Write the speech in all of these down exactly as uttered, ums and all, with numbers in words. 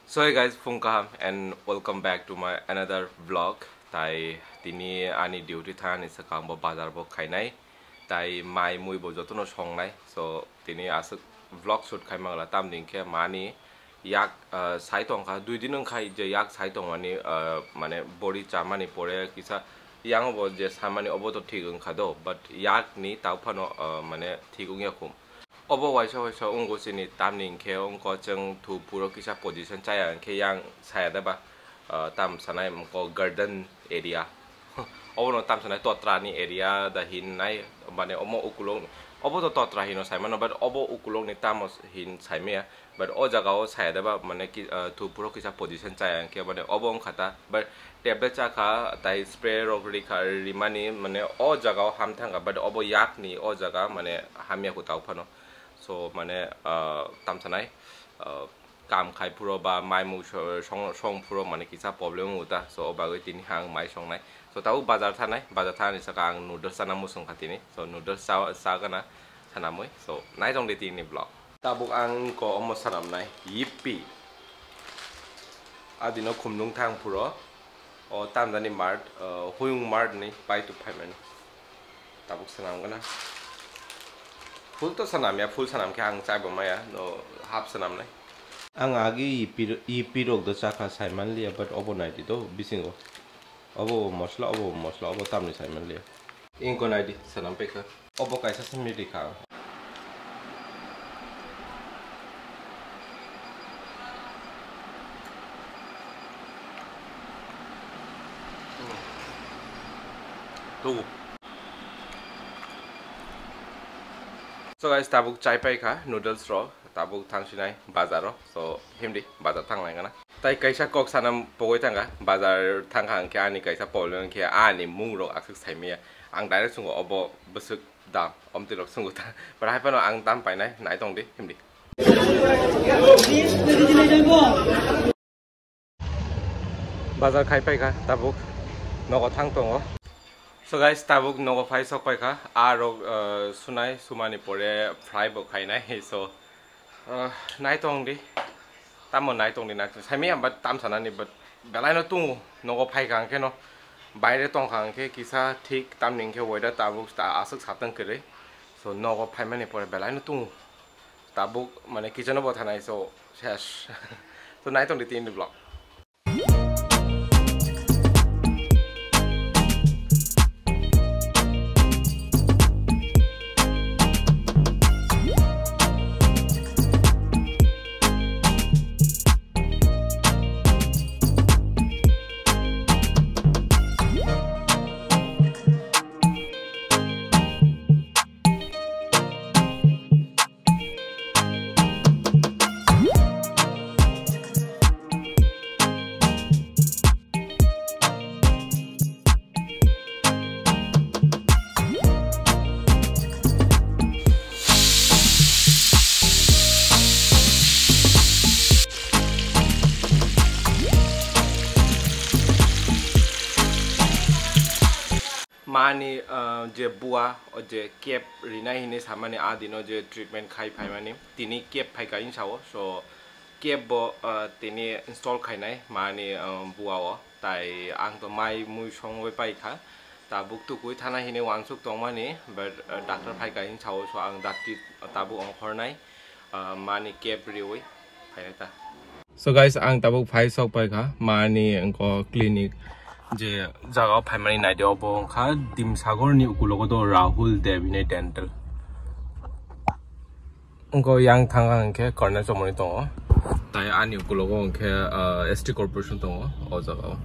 So hey guys, phung kaham and welcome back to my another vlog. Tai tini ani duty thani swkang bo bazar bo khainai. Tai mai mui bo jotono songnai. So tini aswk vlog shoot khai mangla, tamni hwnkhe mani yak, ah, sai tongkha, dui din wngkha je yak sai tongmani, ah, mane bori chamani pore kisa yang bo je samani obo to thik wngkha do, but yak ni tau phano, ah, mane thik wngya khum. Obo waisa waisa wngkha chini, tamni hwnkhe wngkha chwng thu phuro kisa position chaya hwnkhe yang saya da ba, ah, tam sanai wngkha garden area. Obono tam sanai totra ni area da hin nai, mane omo ukulok, obo to totra hino sai mano, but obo ukulok ni tamo hin sai maya, but o jaga o saya da ba mane ki, ah, thu phuro kisa position chaya hwnkhe mane obo wngkha ta, but tablet chakha tai spray rok rikha, rimani mane o jaga o ham thangkha, but obo yak ni o jaga mane hamya kho tau phano. So mane, ah, tam sanai, ah, kam khai phuro ba mai mui so-, song, song phuro mane kisa problem wngwi ta, so o bagwi tini ang mai songnai. So tabuk bazar thanai, bazar thani saka ang noodles chana muchung kha tini, so noodles cha, cha gana sanamwi, so nai tong di tini vlog. Tabuk ang ko omo sanamnai, yippi. Adino khumlung thang phuro, o tamjani mart, o huyung mart ni pai tu phaimani. Tabuk sanam gana. Full to sanam ya, full sanam khe ang chai bo maya, no half sanam nai. Ang agi ipi, ipi rok do chakha sai man liya, but obo nai di do bisingo. Obo mosla, obo mosla, obo tamni sai man liya. Ingko nai di, sanam pekha. Obo kaisa se mili kha. Tugu. So guys, tabuk chai pai kha noodles rok, tabuk thang sinai bazar o. So himdi bazar thang lai gana. Tai kaisa kok sana pogoi thang kha, bazar thang kha hwnkhe ani kaisa problem hwnkhe ani mung rok aswk sai maya. Ang direct sungo obo bwswk dam, omtwi rok sungo ta. But hai phano ang dam painai, nai tong di, himdi. Bazar khai pai kha tabuk, nogo thang tongo. So guys, tabuk nogo phai sok pai kha. A rok, uh, sunai, sumani pore fry bo khainai. So, uh, nai tong di. Tamo nai tong di, nai tong. Saimaya, but tam sanani, but belai no tungo. Nogo phai kha hwnkhe no. Baire tong kha hwnkhe kisa thik, tamni hwnkhe weather tabuk ta aswk satang kwrwi. So, nogo phaimani pore belai no tungo. Tabuk mane kitchen o bo thanai, so ses. So nai tong di tini vlog. Mani, ah, je bua, o je cap rinai hinwi samani, a dino je treatment khai phaimani, tini cap phaika hinwi sao. So, cap bo, ah, tini install khainai mani, ah, bua o. Tai ang to mai mui songwi paikha. Tabuk tukui thana hinwi uansuk tongmani, but, ah, doctor phaika hinwi sao. So, ang dakti tabuk ongkhornai, ah, mani cap riwi phainai ta. So guys, ang tabuk phai sok pai kha mani wngkha clinic, je jaga o phaimani naidi, obo wngkha Dimsagor ni ukulogo do Rahul Dev hinwi dental. Wngkha yang thang ang khe corner chomoni tongo, tai ani ukulogo wngkhe, ah, S T corporation tongo o jaga o.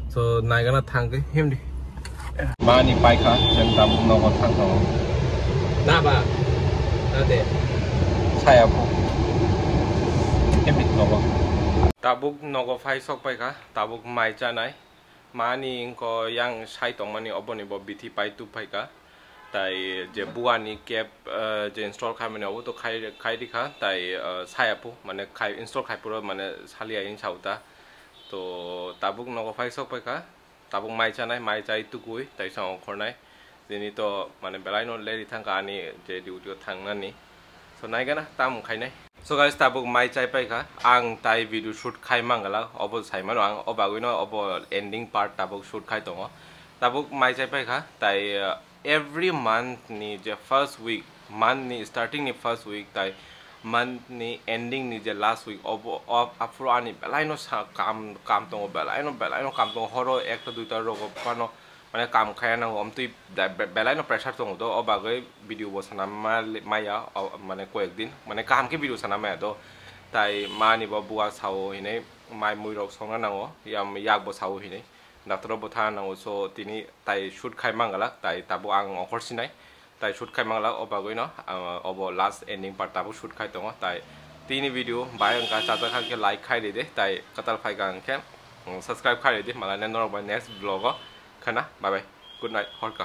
So naigana thang khe himdi. Mani paikha, chwng tabuk nogo thang tongo. Na ba? Na de. Saya phu. Himdi nogo. Tabuk nogo phai sok paikha, tabuk mai chanai. Mani wngkha yang sai tongmani oboni bo bithi pai tu phaikha. Tai je buani cap, eh, je install khaimani obo to khai, khai rikha. Tai, eh, saya phu, mane khai, install khai phuru mane salia hinwi sao ta. To tabuk nogo phai sok paikha. Tabuk mai chanai, mai chai tukui, tai sa ongkhornai. Tini to mane belai no leri thangkha ani je duty o thangnani. So naigana tam khainai. So guys, tabuk mai chai paikha, ang tai video shoot khai mangala, obo saimano ang, o bagwino obo ending part tabuk shoot khai tongo. Tabuk mai chai paikha, tai uh, every month ni je first week, month ni starting ni first week tai month ni ending ni je last week, obo o- aphuru ani belaino sa- kam kam tongo, belaino belaino kam tongo, horo ekta duita rogo phano mane kam khaya nango, omtwi da- be- belaino pressure tongo do, o bagwi video bo sana ma- maya, o- mane koyek din mane kaham khe video sana maya do, tai mani bo buwa sao hinwi mai mui rok songna nango, yam- yak bo sao hinwi doctor bo thana nango, so tini tai shoot khai mangalak, tai tabuk ang ongkhor sinai, tai shoot khai mangalak, o bagwino ah, obo last ending part tabuk shoot khai tongo, tai tini video bai wngkha chajak kha khe like khai ride, tai kwtal phaikha hwnkhe mm, subscribe khai ride, malai norok bai next vlog o khana, bye bye, good night, horka.